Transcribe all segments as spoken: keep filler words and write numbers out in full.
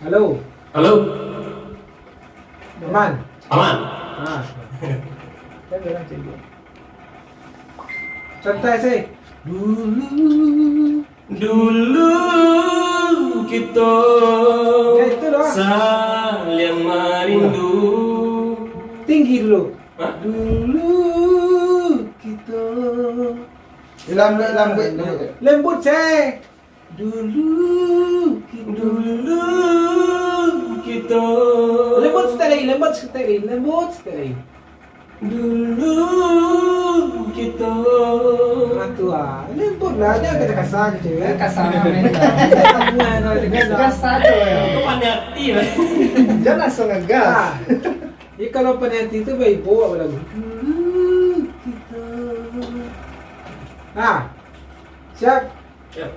Halo. Halo. Aman? Aman. Ah. Santai sih. Dulu, dulu kito Ya, itu doang. Saliang marindu. Tinggi dulu. Hah? Dulu kito Lambuik, lambuik, lambuik. Lembut, seh. Dulu kito Dulu kito Lembut sekali, lembut sekali, lembut sekali. Dulu kito Ah, tu ah. Lembut lah, jangan kata kasar ke cewek. Kasar, men. Jangan, jangan, jangan. Kasar tu, ya. Itu pandai hati lah. Jangan langsung ngegas. Ah. Jadi kalau pandai hati tu baik bawa lagu. Dulu kito Ah. Siap. Siap.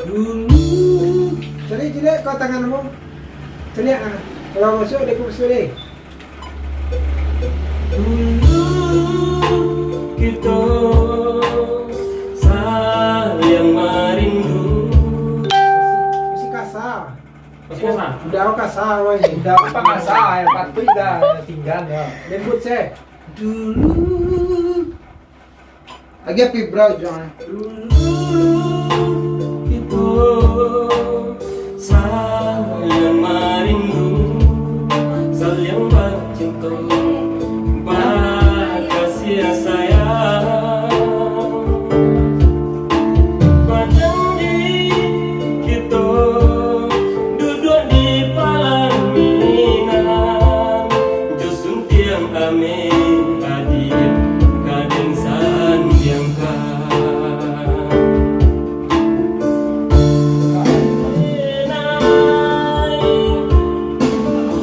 Dulu. Cari, cari kau tangan kamu. Cari, ah. Kalau masuk, dia masuk deh. Dulu kito saliang marindu. Masih kasar. Masih kasar? Udah kasar, weh. Udah apa kasar, ya, patuik dah, tinggal dah. Lembut, seh. Dulu Lagi api, bro, jangan. Dulu kito saliang marindu, saliang bacinto, bakasiah sayang. Bajanji kito duduak di palaminan, jo suntiang ameh adiak ka den sandiangkan.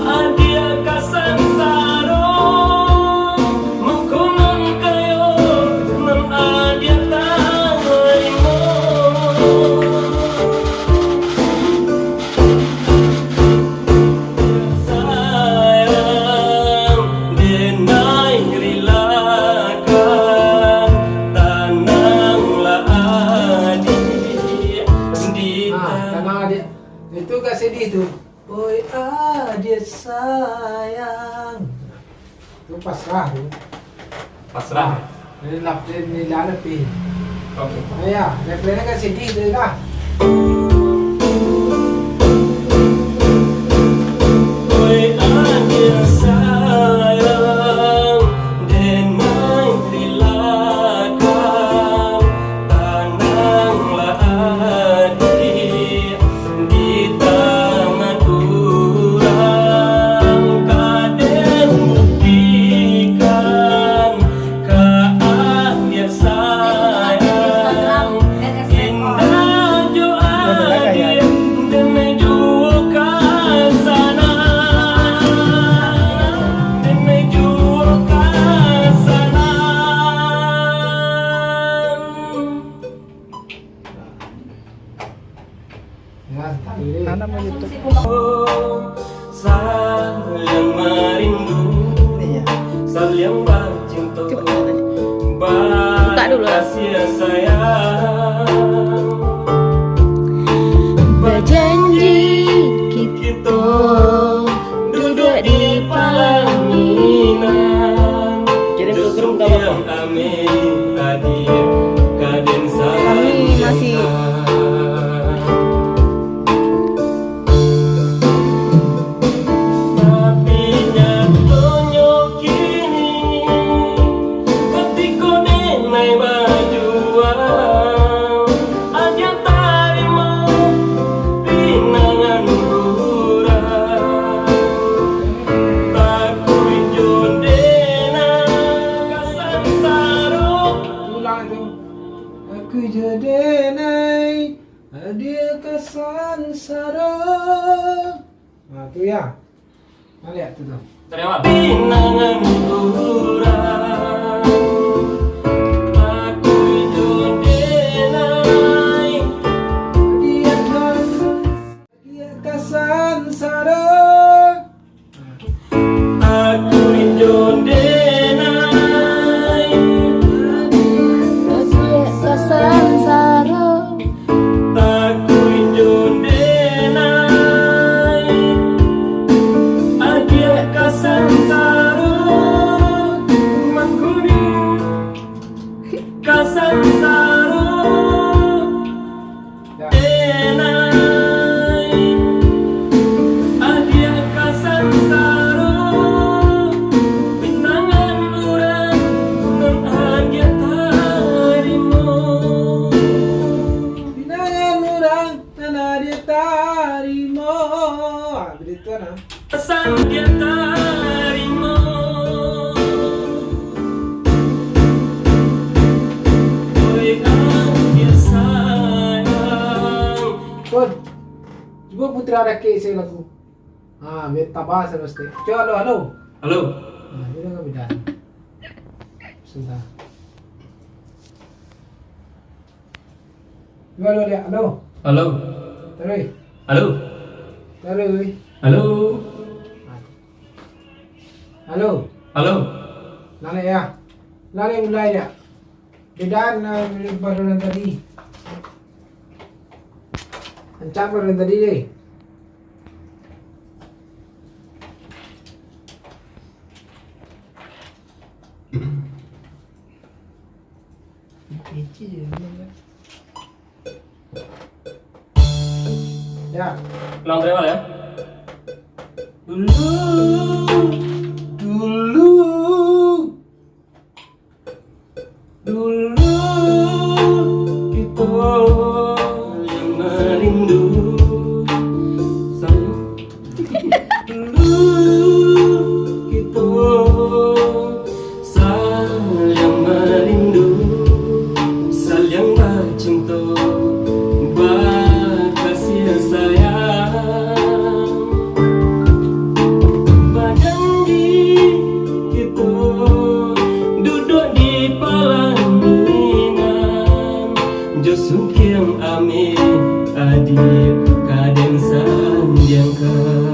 Adiak ka sansaro, mangko nan kayo nan adiak tarimo. Sayang, denai rilakan, tananglah adiak di Ah, tanang adiak. Itu agak sedih tu. Oi, adiak sayang. Tu pasrah tu. Pasrah. Ini lap-, ini lah lebih. Oke. Ya, refrennya kan sedih tu lah. Oi, adiak sayang, denai rilakan, tananglah adiak. Di tangan urang ka den buktikan, ka adiak sayang, indak jo adiak, den juo ka sanang, den juo ka sanang. Anak mau YouTube. Saliang marindu, Iya. Saliang bacinto, Coba tangan. Buka dulu. Bakasiah sayang. Bajanji kito duduak di palaminan. Jadi, jo program gak apa-apa. Kami masih Tapi nyatonyo kini, katiko denai bajuang, adiak tarimo pinangan urang. Takuik jo denai ka sansaro. Ulang tu. Takuik jo denai, adiak ka sansaro. Nah, tu ya. Nah, lihat tu, tu. Dari awal. Pinangan urang, takuik jo denai. Adiak ka Dia ka sansaro. Aku rindu denai. Dia ka sansaro. Aku rindu denai. Tarimo. Ah, begitu nah. Pesan dia tarimo. Oi, ah, dia sayang. Cuba Putra Rakek saya lagu. Ha, biar tabah salasai. Cuba halo, halo. Halo. Ha, dia dah bida. Sudah. Cuba halo, lihat. Halo. Halo. Taruih. Halo. Taruih. Halo. Ha. Halo. Halo. Lalai ya. Lalai mulai ya. Bida nan baru nan tadi. Ancak baru nan tadi, deh. Ya. Ulang dari awal ya. Dulu, dulu. Dulu kito saling merindu, saling, dulu kito saling merindu, saling bacinto, bakasih sayang. Bajanji kito duduak di palaminan, jo sungkiang ameh adiak ka den sandiangkan.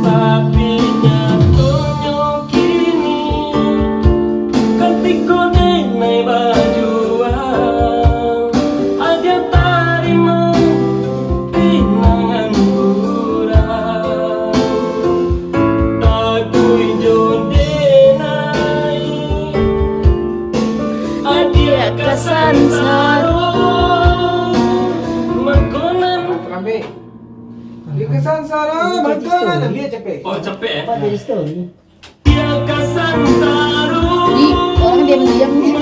Tapi nyatonyo kini, katiko denai bajuang, adiak tarimo pinangan urang. Takuik jo denai, adiak ka sansaro. Mangko nan Di kesan sarang, betul kan? Dia capek. Oh, capek, eh? Apa dari story? Dia kesan sarang. Ih, orang diam-diam ni.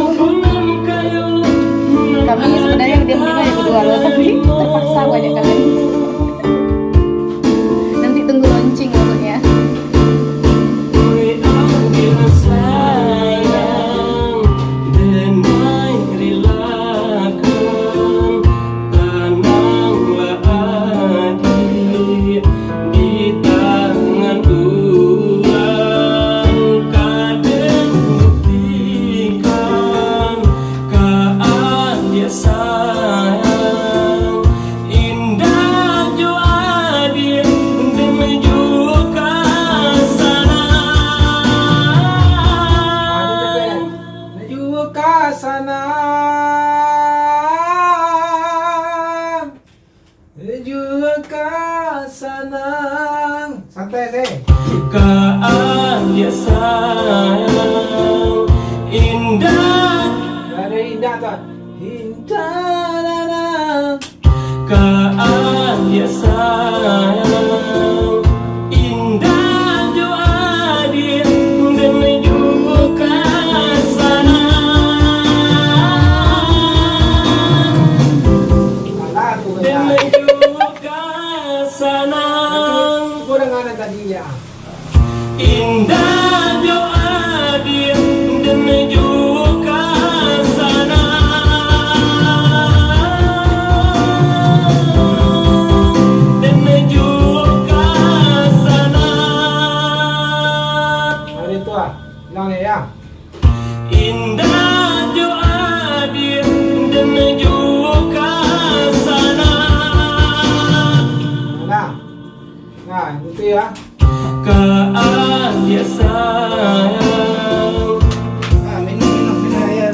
Kami sebenarnya diam-diam aja berdua loh, tapi terpaksa banyak kali. Nanti tunggu launching maksudnya. Oi, ambil sayang, denai rilakan. Tananglah adiak di tangan urang, ka den buktikan ka adiak sayang. Indak jo adiak, den juo ka sanang. Den juo ka sanang. Juo ka sanang. Santai se. Ka adiak sayang, indak. Ndak ado indak tu. Indak nana. Ka adiak sayang, indak jo adiak, den juo ka sanang. Alah, tu den juo ka sanang. Cubo dangakan tadi, ya. Indak jo adiak, den juo ka sanang. Den juo ka sanang. Hari tu ah, bilang ya, ya. Indak jo adiak, den juo ka sanang. Nah, nah, itu ya. Ka adiak sayang. Ah, minum, minum, minum air.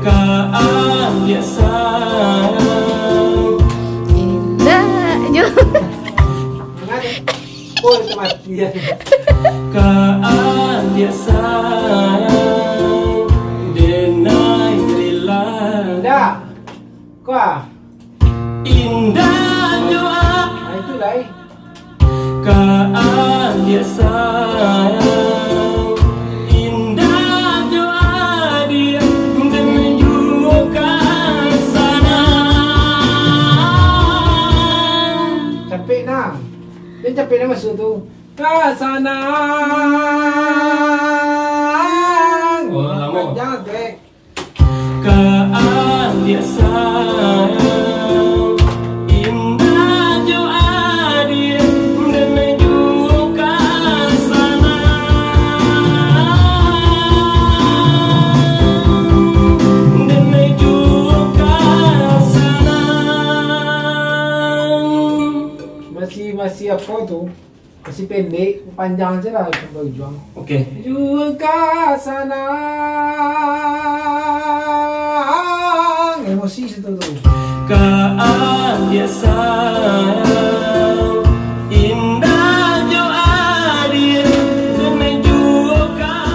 Ka adiak sayang. Indak jo. Dengar deh. Oh, itu mati ya. Ka adiak sayang, denai rila. Indak. Kua. Indak jo a-, ah, itu lai. Ka adiak sayang, indak jo adiak, den juo Sampai dah masuk tu. Ka sanang. Oh, lama. Panjang, Tek. Ka adiak sayang, indak jo adil, den juo ka sanang. Den juo ka sanang. Masih, masih apo tu? Masih pendek, panjang se lah sampai ujuang. Oke. Juo ka sanang. Emosi situ tu. Ka adiak sayang, indak jo adil, den juo ka.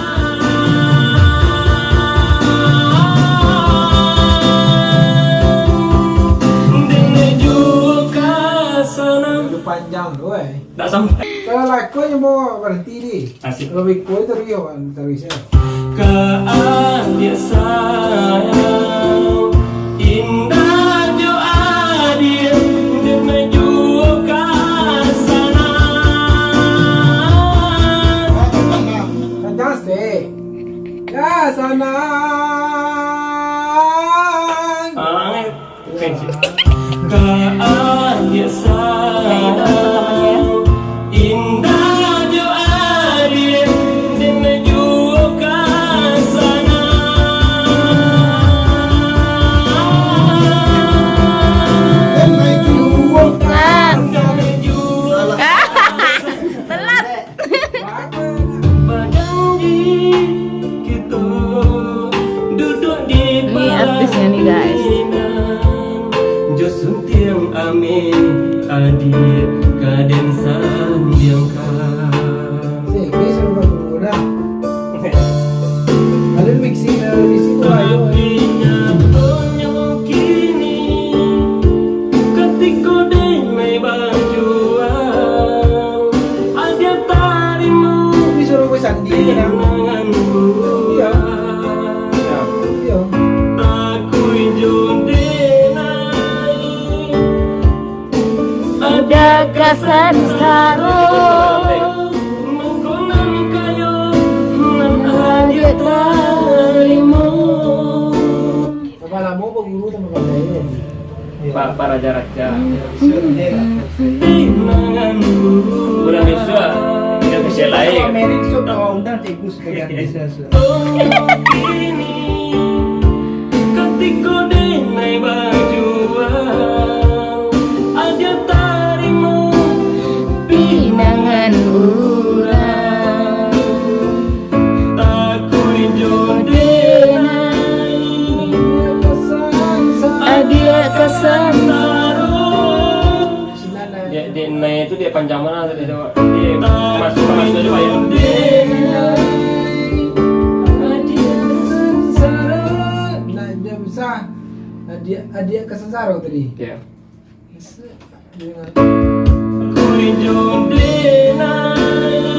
Den juo ka sanang. Itu panjang tu, eh. Tak sampai. Kalau lakonyo mau berhenti di. Asik. Kalau beko itu rio kan, tak bisa. Ka adiak sayang, indak jo adil, den juo ka sanang. Panjang, Stek. Ka sanang. Ah, angin. Ka adiak sayang, indak jo adil, den juo ka sanang. Den juo ka sanang. Telat. Bajanji kito duduak di. Ini artisnya nih, guys. Palimanan, jo suntiang ameh, adiak ka den sambiangkan. Sik, bisa buat dulu dah. Ada mixing, ada mixing tu, ayo. Tapi nyatonyo kini, katiko denai bajuang, adiak tarimo. Tapi suruh gue sandi, kenapa? Pinangan buah. Iya. Iya. Takuik jo denai. Udah ka sansaro. Mangko nan kayo nan adiak tarimo. Tambah lamo baguru tambah pandai lagi. Pak, Pak Raja-Raja. Pinangan buah. Bulan Yusua. Tidak bisa lain. Kalau Amerik, so, kalau undang Cik Gus bagian bisa, so. Kini, katiko denai bajuang, adiak tarimo pinangan urang. Takuik jo denai, adiak ka sansaro. Dia, dia naik tu dia panjang mana tadi tu, Pak? Dia masuk, masuk aja, Pak, ya. Nah, dia besar. Adiak, adiak ka sansaro tadi. Ya. Kuik jo denai,